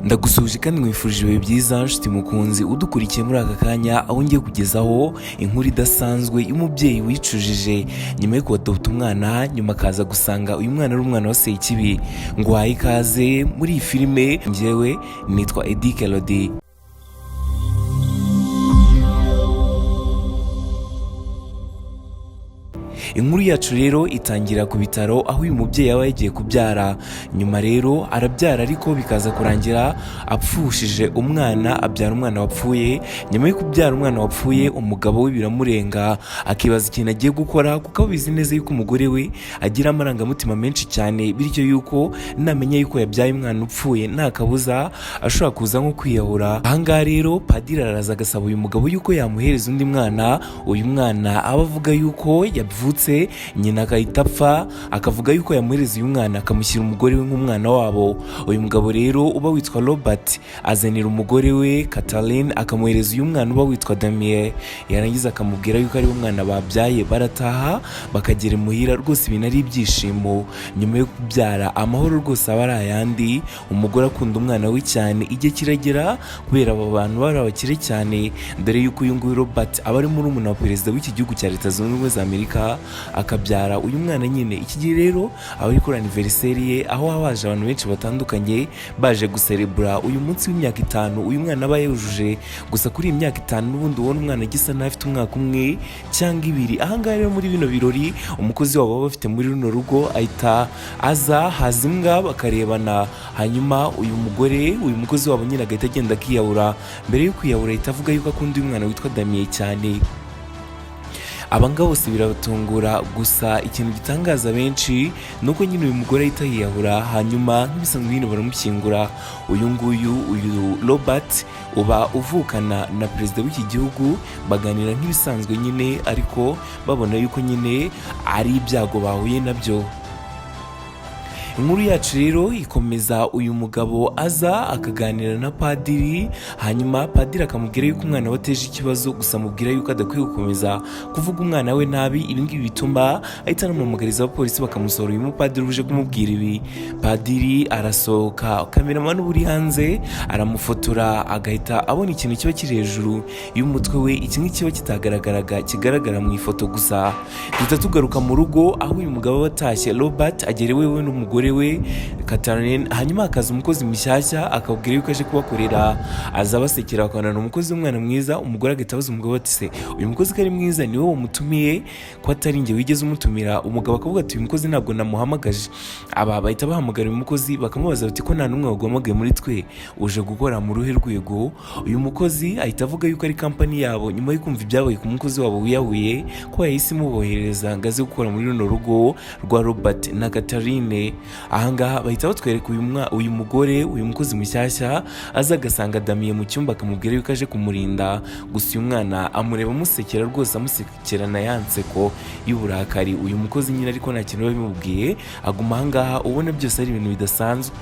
Ndagusuhuje kandi nkwifurije ibihe byiza, nshuti mukunzi udukurikiye muri aka kanya, aho ngiye kugezaho inkuru idasanzwe y'umubyeyi wicujije nyuma yo kuadopta umwana, nyuma akaza gusanga uyu mwana ari umwana wa Sekibi. Nguhaye ikaze muri iyi filime. Njyewe nitwa Eddy Kelody. Inkuru yacu rero itangira ku bitaro, aho uyu mubyeyi aba yagiye kubyara. Nyuma rero arabyara, ariko bikaza kurangira apfushije umwana, abyara umwana wapfuye. Nyuma yo kubyara umwana wapfuye, umugabo we biramurenga, akibaza ikintu agiye gukora, kuko abizi neza yuko umugore we agira amarangamutima menshi cyane, bityo yuko namenya yuko yabyaye umwana upfuye, nta kabuza ashobora kuza nko kwiyahura. Ahangaha rero padiri araza agasaba uyu mugabo yuko yamuhereza undi mwana. Uyu mwana aba avuga yuko yavutse nyina agahita apfa, akavuga yuko yamuhereza uyu mwana akamushyira umugore we nk'umwana wabo. Uyu mugabo rero uba witwa Robert azanira umugore we Katalin, akamuhereza uyu mwana uba witwa Damien, yarangiza akamubwira yuko ari we mwana babyaye. Barataha bakagera imuhira, rwose ibintu ari ibyishimo. Nyuma yo kubyara, amahoro rwose aba ari ayandi, umugore akunda umwana we cyane. Igihe kiragera, kubera aba bantu bari abakire cyane, dore yuko uyu nguyu Robert aba ari murumuna wa perezida w'iki gihugu cya Leta Zunze Ubumwe za Amerika, akabyara uyu mwana nyine. Iki gihe rero aba ari kuri anniversaire ye, aho haba haje abantu benshi batandukanye baje guserebura uyu munsi w'imyaka 5 uyu mwana aba yujuje. Gusa kuri iyi myaka 5 n'ubundi ubona umwana agisa n'afite umwaka 1 cyangwa 2. Ahangaha rero muri bino birori, umukozi wabo baba bafite muri runo rugo ahita aza, haza imbwa bakarebana, hanyuma uyu mugore, uyu mukozi wabo nyine, agahita agenda akiyahura. Mbere yo kwiyahura ahita avuga yuko akunda uyu mwana witwa Damien cyane. Abangaba bose birabatungura. Gusa ikintu gitangaza benshi ni uko nyine uyu mugore ahita yiyahura, hanyuma nk'ibisanzwe nyine baramushyingura. Uyu nguyu, uyu Robert uba uvukana na perezida w'iki gihugu, baganira nk'ibisanzwe nyine, ariko babona yuko nyine ari ibyago bahuye nabyo. Inkuru yacu rero ikomeza, uyu mugabo aza akaganira na padiri, hanyuma padiri akamubwira yuko umwana we ateje ikibazo, gusa amubwira yuko adakwiye gukomeza kuvuga umwana we nabi. Ibi ngibi bituma ahita anamuhamagariza abapolisi bakamusohora. Uyu mupadiri uje kumubwira ibi, padiri arasohoka, cameraman uba uri hanze aramufotora, agahita abona ikintu kiba kiri hejuru y'umutwe we, iki ngiki kiba kitagaragaraga, kigaragara mu ifoto gusa. Duhita tugaruka mu rugo, aho uyu mugabo aba atashye. Robert agera iwe n'umugore we Katarine, hanyuma hakaza umukozi mushyashya, akabwira yuko aje kubakorera. Aza basekera, bakabona umukozi w'umwana mwiza. Umugore agahita abaza umugabo ati: "Se uyu mukozi ko ari mwiza, niwe wamutumiye, ko atari njye wigeze umutumira?" Umugabo akavuga ati: "Uyu mukozi ntabwo namuhamagaje." Aba bahita bahamagara uyu mukozi, bakamubaza bati: "Ko nta n'umwe waguhamagaye muri twe, uje gukora mu ruhe rwego?" Uyu mukozi ahita avuga yuko ari kampani yabo, nyuma yo kumva ibyabaye ku mukozi wabo wiyahuye, ko yahise imubohereza ngo aze gukora muri runo rugo rwa Robert na Katarine. Ahangaha bahita batwereka uyu mugore, uyu mukozi mushyashya aza agasanga Damien mu cyumba, akamubwira yuko aje kumurinda. Gusa uyu mwana amureba amusekera rwose, amusekerana ya nseko y'uburakari. Uyu mukozi nyine ariko nta kintu biba bimubwiye, aguma ahangaha ubona byose ari ibintu bidasanzwe.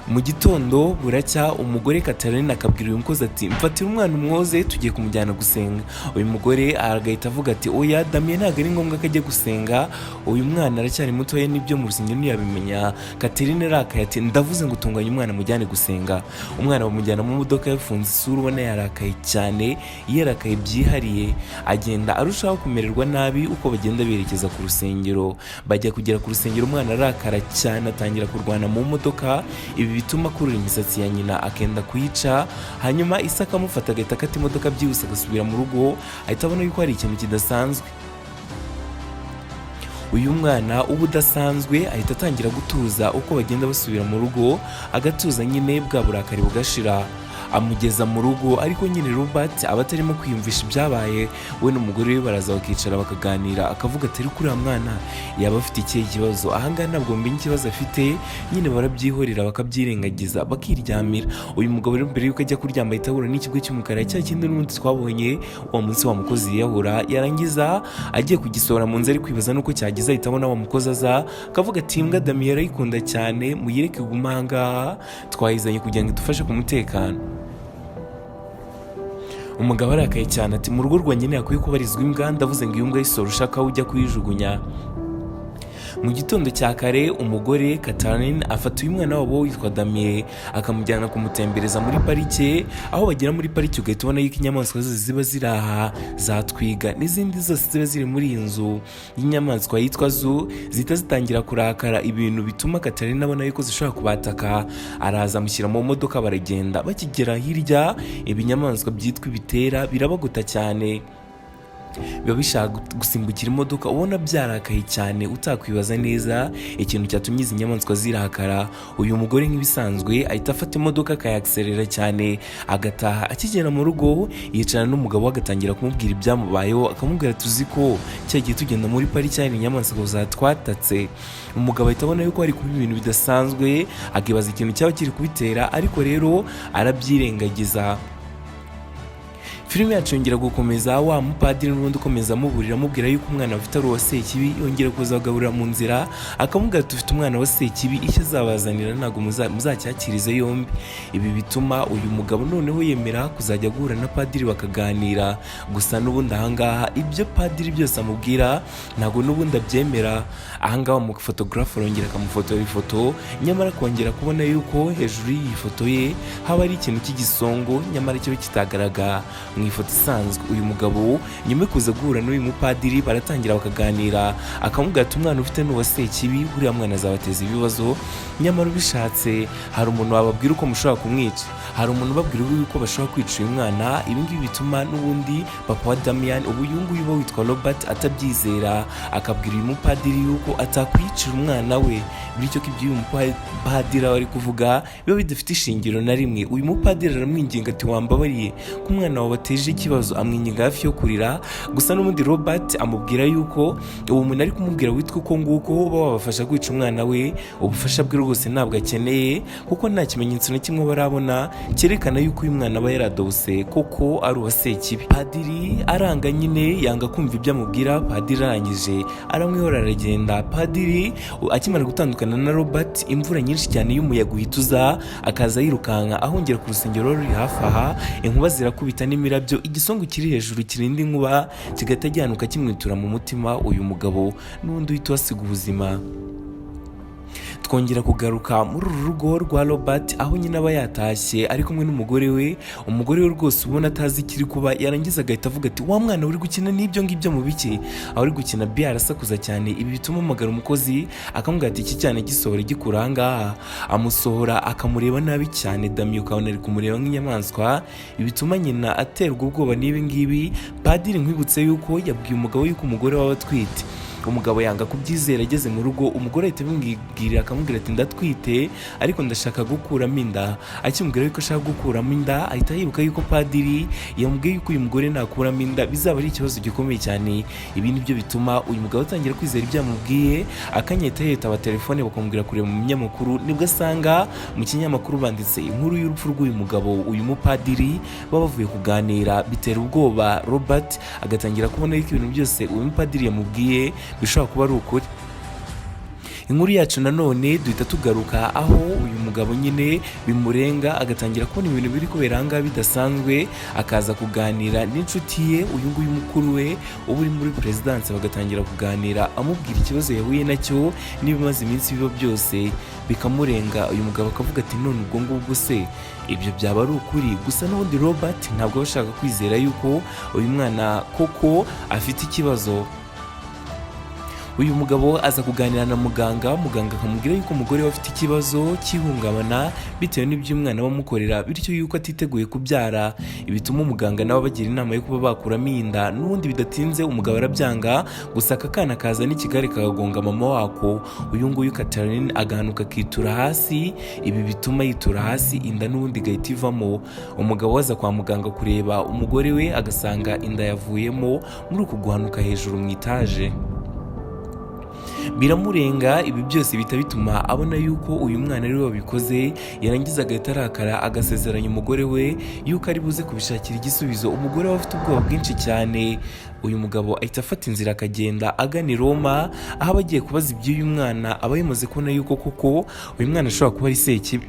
Mu gitondo buracya, umugore Katarina akabwira uyu mukozi ati: "Mfatira umwana umwoze, tugiye kumujyana gusenga." Uyu mugore agahita avuga ati: "Oya, Damien ntabwo ari ngombwa ko ajya gusenga, uyu mwana aracyari mutoya, n'ibyo mu rusengero ntiyabimenya." Katarina arakaye ati: "Ndavuze ngo utunganye umwana mujyane gusenga." Umwana bamujyana mu modoka yafunze isura, ubona yarakaye cyane, yarakaye byihariye, agenda arushaho kumererwa nabi uko bagenda berekeza ku rusengero. Bajya kugera ku rusengero, umwana arakara cyane, atangira kurwana mu modoka. Ibi bituma akurura imisatsi ya nyina, akenda kuyica, hanyuma ise akamufata, agahita akata imodoka byihuse agasubira mu rugo. Ahita abona yuko hari ikintu kidasanzwe. Uyu mwana uba udasanzwe ahita atangira gutuza uko bagenda basubira mu rugo, agatuza nyine, bwa burakari bugashira. Amugeza mu rugo, ariko nyine Robert aba atarimo kwiyumvisha ibyabaye. We n'umugore we baraza bakicara bakaganira, akavuga ati: "Ariko uriya mwana yaba afite ikihe kibazo? Ahangaha ntabwo menya ikibazo afite." Nyine barabyihorera, bakabyirengagiza, bakiryamira. Uyu mugabo rero mbere yuko ajya kuryama ahita ahura n'ikigo cy'umukara, cya kindi n'ubundi twabonye wa munsi wa mukozi yiyahura. Yarangiza agiye kugisohora mu nzu, ari kwibaza nuko cyagize, ahita abona wa mukozi aza, akavuga ati: "Imbwa Damien arayikunda cyane, muyireke igume ahangaha, twayizanye kugira ngo idufashe ku mutekano." Umugabo arakaye cyane ati: "Mu rugo rwanjye ntihakwiye kubarizwa imbwa, ndavuze ngo iyo mbwa yisohora, ushaka aho ujya kuyijugunya." Mu gitondo cya kare, umugore Katarine afata uyu mwana wabo witwa Damien, akamujyana kumutembereza muri parike. Aho bagera muri parike, ugahita ubona yuko inyamaswa zose ziba ziri aha zatwiga n'izindi zose ziba ziri muri iyi nzu y'inyamaswa yitwa zoo zihita zitangira kurakara, ibintu bituma Katarine abona yuko zishobora kubataka. Araza amushyira mu modoka, baragenda. Bakigera hirya, ibinyamaswa byitwa ibitera birabagota cyane, biba bishaka gusimbukira imodoka, ubona byarakaye cyane, utakwibaza neza ikintu cyatumye izi nyamaswa zirakara. Uyu mugore nk'ibisanzwe ahita afata imodoka, akayakiserera cyane, agataha. Akigera mu rugo, yicarana n'umugabo we, agatangira kumubwira ibyamubayeho, akamubwira: "Tuzi ko cya gihe tugenda muri pariki hari inyamaswa zatwatatse." Umugabo ahita abona yuko hari kuba ibintu bidasanzwe, akibaza ikintu cyaba kiri kubitera, ariko rero arabyirengagiza. Filime yacu yongera gukomeza, wa mupadiri n'ubundi ukomeza amuburira, amubwira yuko umwana afite ari uwa Sekibi. Yongera kuzagaburira mu nzira, akamubwira ati: "Ufite umwana wa Sekibi, icyo azabazanira ntabwo muzacyakirize yombi." Ibi bituma uyu mugabo noneho yemera kuzajya guhura na padiri bakaganira. Gusa n'ubundi ahangaha ibyo padiri byose amubwira ntabwo n'ubundi abyemera. Ahangaha umufotogarafe arongera akamufotora ifoto, nyamara akongera kubona yuko hejuru y'iyi foto ye haba hari ikintu cy'igisongo, nyamara kiba kitagaragara mu ifoto isanzwe. Uyu mugabo nyuma yo kuza guhura n'uyu mupadiri, baratangira bakaganira, akamubwira ati: "Umwana ufite ni uwa Sekibi, uriya mwana azabateza ibibazo, nyamara ubishatse hari umuntu wababwira uko mushobora kumwica, hari umuntu ubabwira yuko bashobora kwica uyu mwana." Ibi ngibi bituma n'ubundi papa wa Damian, ubu uyu nguyu uba witwa Robert, atabyizera, akabwira uyu mupadiri yuko atakwicira umwana we, bityo ko ibyo uyu mupadiri aba ari kuvuga biba bidafite ishingiro na rimwe. Uyu mupadiri aramwinginga ati: "Wambabariye ko umwana wawe ateje ikibazo?" Amwinginga hafi yo kurira. Gusa n'ubundi Robert amubwira yuko uwo muntu ari kumubwira witwa uko nguko uba wabafasha kwica umwana we, ubufasha bwe rwose ntabwo akeneye, kuko nta kimenyetso na kimwe barabona cyerekana yuko uyu mwana aba yaradobose koko ari uwa Sekibi. Padiri aranga nyine, yanga kumva ibyo amubwira. Padiri arangije aramwihora, aragenda. Padiri akimara gutandukana na Robert, imvura nyinshi cyane y'umuyaga uhita uza, akaza yirukanka ahongera ku rusengero ruri hafi aha. Inkuba zirakubita n'imirabyo, igisongo kiri hejuru kirinda inkuba kigahita gihanuka, kimwitura mu mutima. Uyu mugabo n'ubundi uhita uhasiga ubuzima. Twongera kugaruka muri uru rugo rwa Robert, aho nyine aba yatashye ari kumwe n'umugore we. Umugore we rwose ubona atazi ikiri kuba, yarangiza agahita avuga ati: "Wa mwana uri gukina n'ibyo ngibyo mu biki?" Aho uri gukina biya arasakuza cyane. Ibi bituma ahamagara umukozi, akamubwira ati: "Iki cyane gisohora, gikura aha ngaha." Amusohora, akamureba nabi cyane. Dami ukabona ari kumureba nk'inyamaswa. Ibi bituma nyina aterwa ubwoba n'ibi ngibi. Padiri, nkwibutse yuko yabwiye umugabo yuko umugore we aba atwite, umugabo yanga kubyizera. Ageze mu rugo, umugore ahita abimwibwirira, akamubwira ati: "Ndatwite, ariko ndashaka gukuramo inda." Akimubwira yuko ashaka gukuramo inda, ahita yibuka yuko padiri yamubwiye yuko uyu mugore nakuramo inda bizaba ari ikibazo gikomeye cyane. Ibi nibyo bituma uyu mugabo atangira kwizera ibyo yamubwiye. Akanya ahita yitaba telefone, bakamubwira kureba mu binyamakuru. Nibwo asanga mu kinyamakuru banditse inkuru y'urupfu rw'uyu mugabo, uyu mupadiri baba bavuye kuganira. Bitera ubwoba Robert, agatangira kubona yuko ibintu byose uyu mupadiri yamubwiye bishobora kuba ari ukuri. Inkuru yacu nanone duhita tugaruka aho uyu mugabo nyine bimurenga, agatangira kubona ibintu biri kubera aha ngaha bidasanzwe, akaza kuganira n'inshuti ye, uyu nguyu mukuru we uba uri muri perezidansi. Bagatangira kuganira, amubwira ikibazo yahuye nacyo n'ibimaze iminsi biba byose, bikamurenga. Uyu mugabo akavuga ati: "None ubwo ngubwo se ibyo byaba ari ukuri?" Gusa n'ubundi Robert ntabwo aba ashaka kwizera yuko uyu mwana koko afite ikibazo. Uyu mugabo aza kuganira na muganga, muganga akamubwira yuko umugore we afite ikibazo cy'ihungabana bitewe n'ibyo umwana we amukorera, bityo yuko atiteguye kubyara. Bituma umuganga nawe abagira inama yo kuba bakuramo inda. N'ubundi bidatinze umugabo arabyanga. Gusa aka kana kaza n'ikigare kakagonga mama wako, uyu nguyu Katarine, agahanuka akitura hasi. Ibi bituma yitura hasi, inda n'ubundi igahita ivamo. Umugabo aza kwa muganga kureba umugore we, agasanga inda yavuyemo muri uku guhanuka hejuru mu itaje. Biramurenga. Ibi byose bihita bituma abona yuko uyu mwana ari we wabikoze. Yarangiza agahita arakara, agasezeranya umugore we yuko ari buze kubishakira igisubizo. Umugore we afite ubwoba bwinshi cyane. Uyu mugabo ahita afata inzira, akagenda agana i Roma, aho aba agiye kubaza iby'uyu mwana. Aba yamaze kubona yuko koko uyu mwana ashobora kuba ari Sekibi.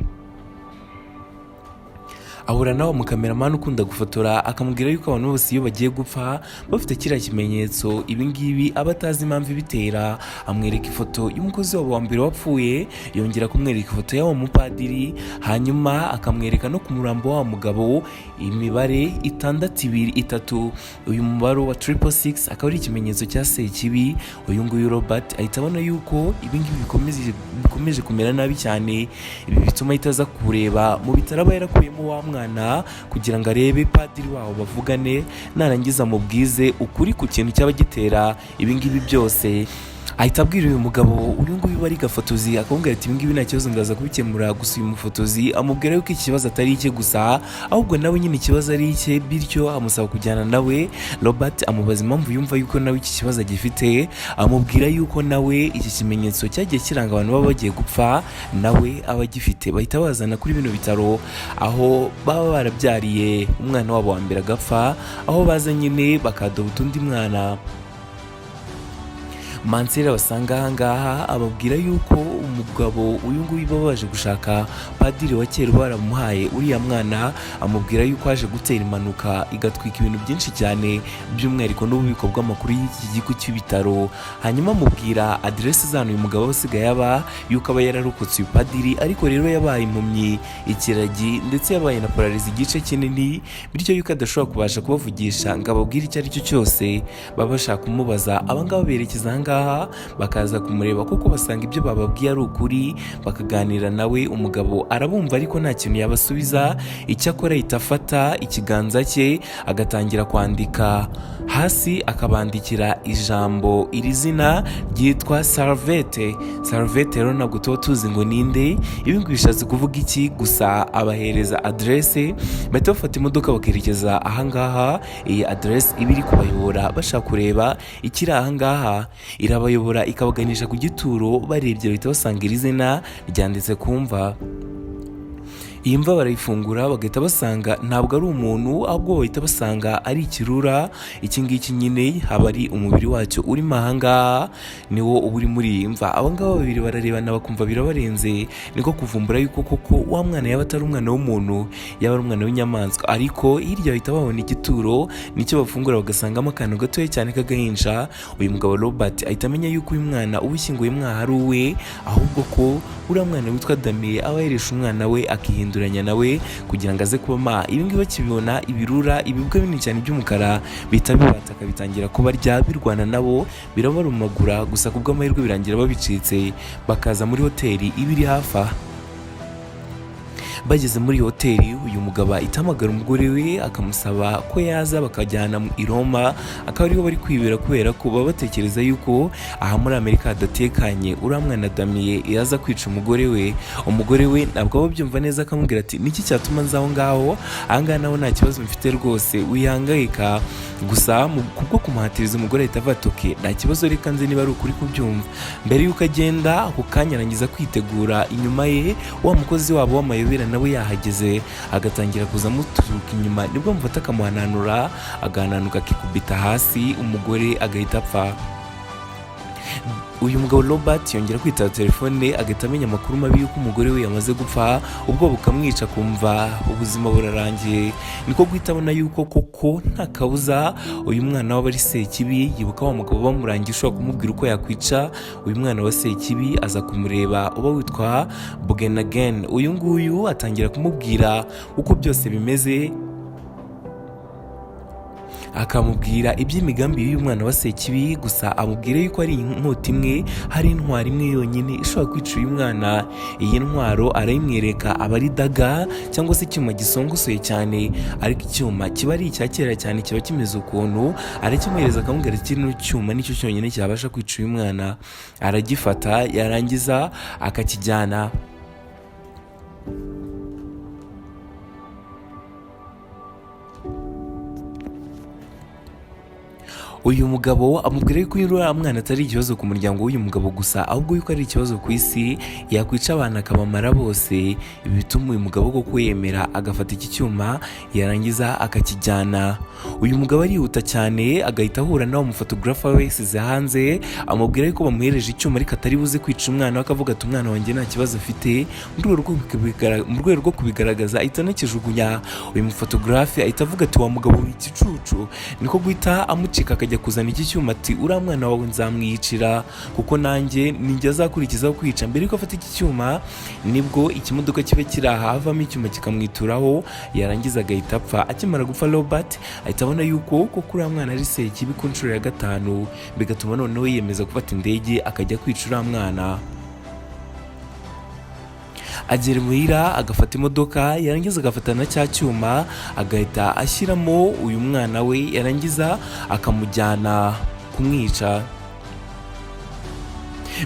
Aho Ahura nawe mukameramani ukunda gufotora, akamubwira yuko abantu bose iyo bagiye gupfa bafite kiriya kimenyetso. Ibi ngibi aba atazi impamvu ibitera. Amwereka ifoto y'umukozi wabo wa mbere wapfuye, yongera kumwereka ifoto y'uwo mupadiri, hanyuma akamwereka no ku murambo wa mugabo imibare 623. Uyu mubare wa 666 akaba ari ikimenyetso cya Sekibi. Uyu nguyu Robert ahita abona yuko ibi ngibi bikomeje kumera nabi cyane. Ibi bituma ahita aza kureba mu bitaro aba yarakuyemo wa mwana kugira ngo arebe padiri wabo bavugane, narangiza amubwize ukuri ku kintu cyaba gitera ibi ngibi byose. Ahita abwira uyu mugabo, uyu nguyu wari gafotozi, akamubwira ati: "Ibi ngibi nta kibazo, ndaza kubikemura." Gusa uyu mufotozi amubwira yuko iki kibazo atari icye gusa, ahubwo nawe nyine ikibazo ari icye, bityo amusaba kujyana nawe. Robert amubaza impamvu yumva yuko nawe iki kibazo agifite. Amubwira yuko nawe iki kimenyetso cyagiye kiranga abantu baba bagiye gupfa nawe aba agifite. Bahita bazana kuri bino bitaro aho baba barabyariye umwana wabo wa mbere agapfa, aho baza nyine bakadobota undi mwana. Mansera basanga ahangaha ababwira yuko umugabo uyu nguyu baba baje gushaka, padiri wa kera baramuhaye uriya mwana, amubwira yuko aje gutera impanuka igatwika ibintu byinshi cyane, by'umwihariko n'ububiko bw'amakuru y'iki kigo cy'ibitaro. Hanyuma amubwira aderesi z'ahantu uyu mugabo aba asigaye aba, yuko aba yararokotse uyu padiri, ariko rero yabaye impumyi, ikiragi, ndetse yabaye na paralysé igice kinini, bityo yuko adashobora kubasha kubavugisha ngo ababwire icyo ari cyo cyose baba bashaka kumubaza. Abangaba berekeza ahangaha bakaza kumureba kuko basanga ibyo bababwiye ari ukuri, bakaganira nawe. Umugabo arabumva ariko nta kintu yabasubiza. Icyakora ahita afata ikiganza cye agatangira kwandika hasi, akabandikira ijambo, iri zina ryitwa Salvete. Salvete rero ntabwo tuba tuzi ngo ninde, ibi ngibi bishatse kuvuga iki. Gusa abahereza aderese, bahita bafata imodoka bakerekeza ahangaha. Iyi aderese iba iri kubayobora bashaka kureba ikiri ahangaha, irabayobora ikabaganisha ku gituro. Barebye bahita basanga iri zina ryanditse ku mva. Iyi mva barayifungura, bagahita basanga ntabwo ari umuntu, ahubwo bahita basanga ari ikirura. Iki ngiki nyine haba ari umubiri wacyo urimo ahangaha, niwo uba uri muri iyi mva. Aba ngaba babiri bararebana bakumva birabarenze, niko kuvumbura yuko koko wa mwana yaba atari umwana w'umuntu, yaba ari umwana w'inyamaswa. Ariko hirya bahita babona igituro, nicyo bafungura bagasangamo akantu gatoya cyane k'agahinja. Uyu mugabo Robert ahita amenya yuko uyu mwana uba ushyinguye mwaha ari uwe, ahubwo ko uriya mwana witwa Damien aba yeresha umwana we, akihinduranya nawe kugira ngo aze kuba ma. Ibi ngibi bakibibona, ibirura, ibibwa binini cyane by'umukara bihita bibataka, bitangira kubarya, birwana nabo, birabarumagura. Gusa ku bw'amahirwe birangira babicitse, bakaza muri hoteli iba iri hafi aha. Bageze muri hoteli, uyu mugabo ahita ahamagara umugore we, akamusaba ko yaza bakajyana i Roma, akaba ariho bari kwibera, kubera ko baba batekereza yuko aha muri Amerika hadatekanye, uriya mwana Damien yaza kwica umugore we. Umugore we ntabwo aba abyumva neza, akamubwira ati: "Niki cyatuma nza aho ngaho? Ahangaha naho nta kibazo mfite rwose, wihangayika." Gusa kubwo kumuhatiriza, umugore ahita avuga ati: "Okay, nta kibazo, reka nze niba ari ukuri kubyumva." Mbere y'uko agenda, ako kanya arangiza kwitegura, inyuma ye wa mukozi wabo w'amayobera nawe yahageze, agatangira kuza amuturuka inyuma. Nibwo amufata akamuhananura, agahananuka akikubita hasi, umugore agahita apfa. Uyu mugabo Robert yongera kwitaba telefone, agahita amenya amakuru mabi y'uko umugore we yamaze gupfa. Ubwo bukamwica, kumva ubuzima burarangiye. Niko guhita abona yuko koko nta kabuza uyu mwana waba ari Sekibi. Yibuka wa mugabo bamurangiye ushobora kumubwira uko yakwica uyu mwana wa Sekibi, aza kumureba, uba witwa Bugenagen. Uyu nguyu atangira kumubwira uko byose bimeze, akamubwira iby'imigambi y'uyu mwana wa Sekibi. Gusa amubwira yuko ari inkota imwe, hari intwaro imwe yonyine ishobora kwica uyu mwana. Iyi ntwaro arayimwereka, aba ari dagger cyangwa se icyuma gisongosoye cyane, ariko icyuma kiba ari icya kera cyane, kiba kimeze ukuntu. Arakimuhereza, akamubwira ati: "Kino cyuma nicyo cyonyine cyabasha kwica uyu mwana." Aragifata, yarangiza akakijyana. Uyu mugabo amubwira yuko uyu uriya mwana atari ikibazo ku muryango w'uyu mugabo gusa, ahubwo yuko ari ikibazo ku isi, yakwica abantu akabamara bose. Ibi bituma uyu mugabo koko yemera, agafata iki cyuma, yarangiza akakijyana. Uyu mugabo arihuta cyane, agahita ahura n'uwo mufotogarafa we yasize hanze, amubwira yuko bamuhereje icyuma ariko atari buze kwica umwana we, akavuga ati: "Umwana wanjye nta kibazo afite." Mu rwego rwo kubigaragaza, ahita anakijugunya. Uyu mufotogarafe ahita avuga ati: "Wa mugabo w'igicucu!" Niko guhita amucika, akajya kuzana iki cyuma, ati: "Uriya mwana wawe nzamwiyicira, kuko nanjye ninjye azakurikizaho kwica." Mbere yuko afata iki cyuma, nibwo ikimodoka kiba kiri aha, havamo icyuma kikamwituraho, yarangiza agahita apfa. Akimara gupfa, Robert ahita abona yuko koko uriya mwana ari sekibi ku nshuro ya gatanu, bigatuma noneho yiyemeza gufata indege akajya kwica uriya mwana. Agera imuhira, agafata imodoka, yarangiza agafata na cya cyuma, agahita ashyiramo uyu mwana we, yarangiza akamujyana kumwica.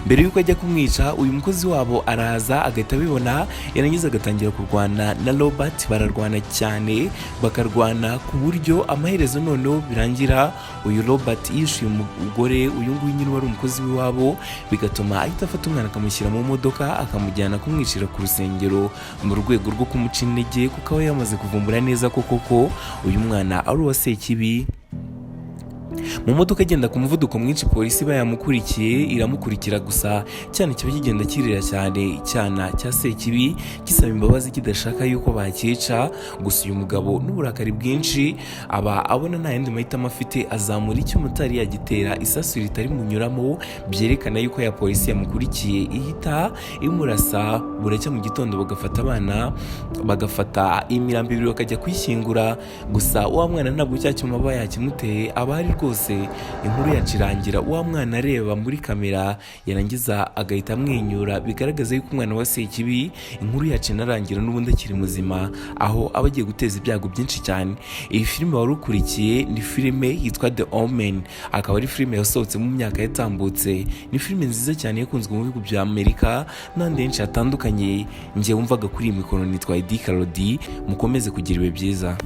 Mbere y'uko ajya kumwica, uyu mukozi wabo araza agahita abibona, yarangiza agatangira kurwana na Robert. Bararwana cyane, bakarwana ku buryo amaherezo noneho birangira uyu Robert yishuye umugore uyu nguyu nyine wari umukozi w'iwabo, bigatuma ahita afata umwana akamushyira mu modoka, akamujyana kumwicira ku rusengero mu rwego rwo kumuca intege, kuko aba yamaze kuvumbura neza ko koko uyu mwana ari uwa Sekibi. Mu modoka agenda ku muvuduko mwinshi, polisi iba yamukurikiye, iramukurikira, gusa cyane kiba kigenda kirira cyane, icyana cya Sekibi, gisaba imbabazi, kidashaka yuko bakica. Gusa uyu mugabo n'uburakari bwinshi, aba abona nta yandi mahitamo afite, azamura icyuma atari yagitera, isasu ritari munyuramo, byerekana yuko ya polisi yamukurikiye ihita imurasa. Buracya mu gitondo, bagafata abana, bagafata imirambo ibiri, bakajya kuyishyingura. Gusa wa mwana ntabwo cya cyuma aba yakimuteye, aba ari rwose. Inkuru yacu irangira wa mwana areba muri kamera, yarangiza agahita amwenyura, bigaragaza yuko umwana wa Sekibi, inkuru yacu inarangira n'ubundi akiri muzima, aho aba agiye guteza ibyago byinshi cyane. Iyi filime wari ukurikiye ni filime yitwa The Omen, akaba ari filime yasohotse mu myaka yatambutse. Ni filime nziza cyane yakunzwe mu bihugu bya Amerika n'ahandi henshi hatandukanye. Njye wumvaga kuri iyi mikoro nitwa Eddy Karodi. Mukomeze kugira ibihe byiza.